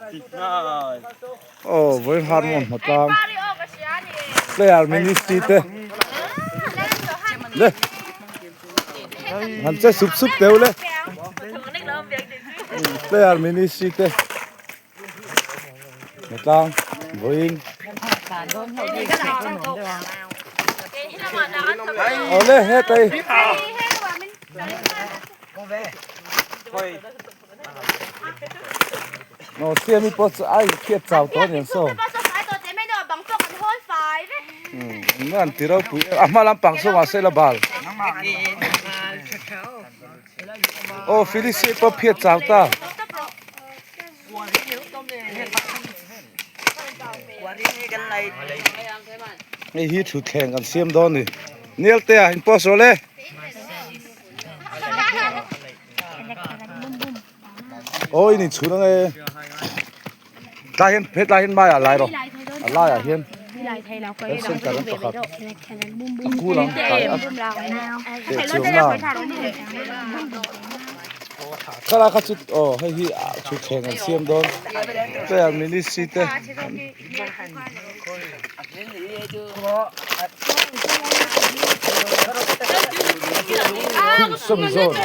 Aw vawiin harmon hmatlang player ministry te le han che sup sup teuh le player ministry te hmatlang vawiin awle hetai. Nó siam i pawh chu ai khiat chau tawh aniang saw. An ti ropui em a hma lampang saw mahse la bal. Aw Felicia pawh phiat chau ta. Hei hi thutthleng kan siam dawn a ni. Nialte ah in post rawh le. Aw in inchhun ang e tlai hian hetlai hian maiah lai rawh a laiah hian health center an pakhat a kul ang tlai a teh chuang na thlalak kha chu aw hei hi thutthleng an siam dawn chair ministry te sawmi zawn.